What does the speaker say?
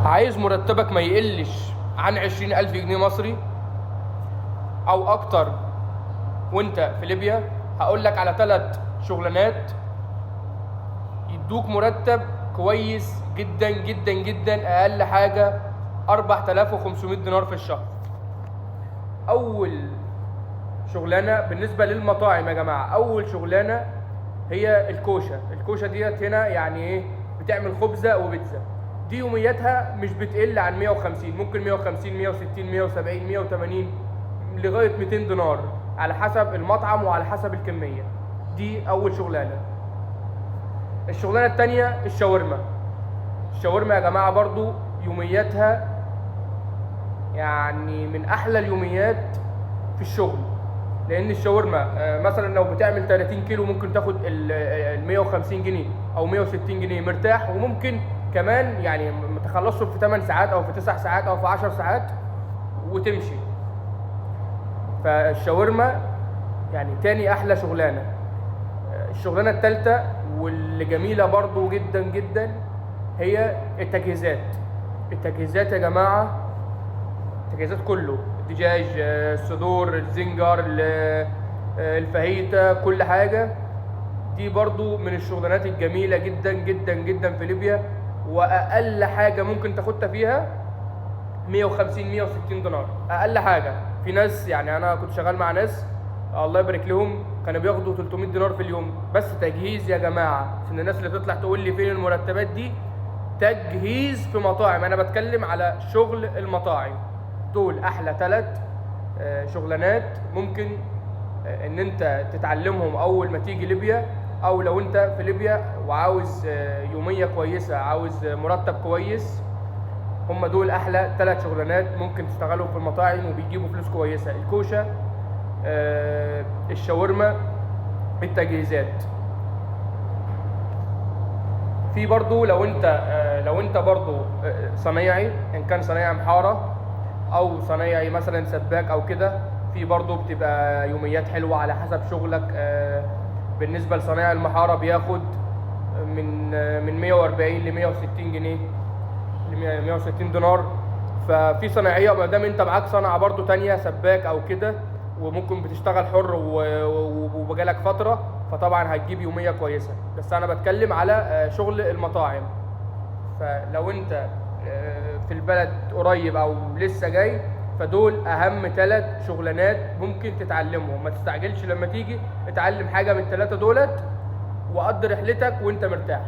عايز مرتبك ما يقلش عن 20,000 جنيه مصري أو أكتر وأنت في ليبيا؟ هقول لك على 3 شغلانات يدوك مرتب كويس جدا جدا جدا، أقل حاجة 4500 دينار في الشهر. أول شغلانة بالنسبة للمطاعم يا جماعة، أول شغلانة هي الكوشة. الكوشة ديت هنا يعني إيه؟ بتعمل خبزة وبيتزا. دي يومياتها مش بتقل عن 150، ممكن 150، 160، 170، 180، لغاية 200 دينار على حسب المطعم وعلى حسب الكمية. دي أول شغلانة. الشغلانة التانية الشاورما. الشاورما يا جماعة برضو يومياتها يعني من أحلى اليوميات في الشغل، لأن الشاورما مثلا لو بتعمل 30 كيلو ممكن تاخد ال 150 جنيه أو 160 جنيه مرتاح، وممكن كمان يعني ما تخلصهم في 8 ساعات أو في 9 ساعات أو في 10 ساعات وتمشي. فالشاورما يعني تاني أحلى شغلانة. الشغلانة التالتة واللي جميلة برضو جدا جدا هي التجهيزات. التجهيزات يا جماعة، التجهيزات كله، الدجاج، الصدور، الزنجر، الفاهيتا، كل حاجة. دي برضو من الشغلانات الجميلة جدا جدا جدا في ليبيا، وأقل حاجة ممكن تاخدها فيها 150، 160 دينار أقل حاجة. في ناس يعني أنا كنت شغال مع ناس الله يبارك لهم كانوا بياخدوا 300 دينار في اليوم بس تجهيز يا جماعة. عشان الناس اللي بتطلع تقول لي فين المرتبات دي، تجهيز في مطاعم، أنا بتكلم على شغل المطاعم. دول أحلى 3 شغلانات ممكن إن أنت تتعلمهم أول ما تيجي ليبيا، أو لو أنت في ليبيا وعاوز يومية كويسة، عاوز مرتب كويس، هم دول أحلى 3 شغلانات ممكن تشتغلوا في المطاعم وبيجيبوا فلوس كويسة: الكوشة، الشاورما، التجهيزات. في برضو لو انت برضو صنايعي، ان كان صنايعي محارة او صنايعي مثلا سباك او كده، في برضو بتبقى يوميات حلوة على حسب شغلك. بالنسبة لصنايعي المحارة بياخد من 140 ل 160 جنيه، ل 160 دينار. ففي صناعية ما دام انت معاك صنعة برضو تانية سباك او كده، وممكن بتشتغل حر وبجالك فترة، فطبعا هتجيب يومية كويسة. بس انا بتكلم على شغل المطاعم. فلو انت في البلد قريب او لسه جاي، فدول اهم 3 شغلانات ممكن تتعلمهم. ما تستعجلش لما تيجي، اتعلم حاجة من ال3 دولت وقضي رحلتك وانت مرتاح.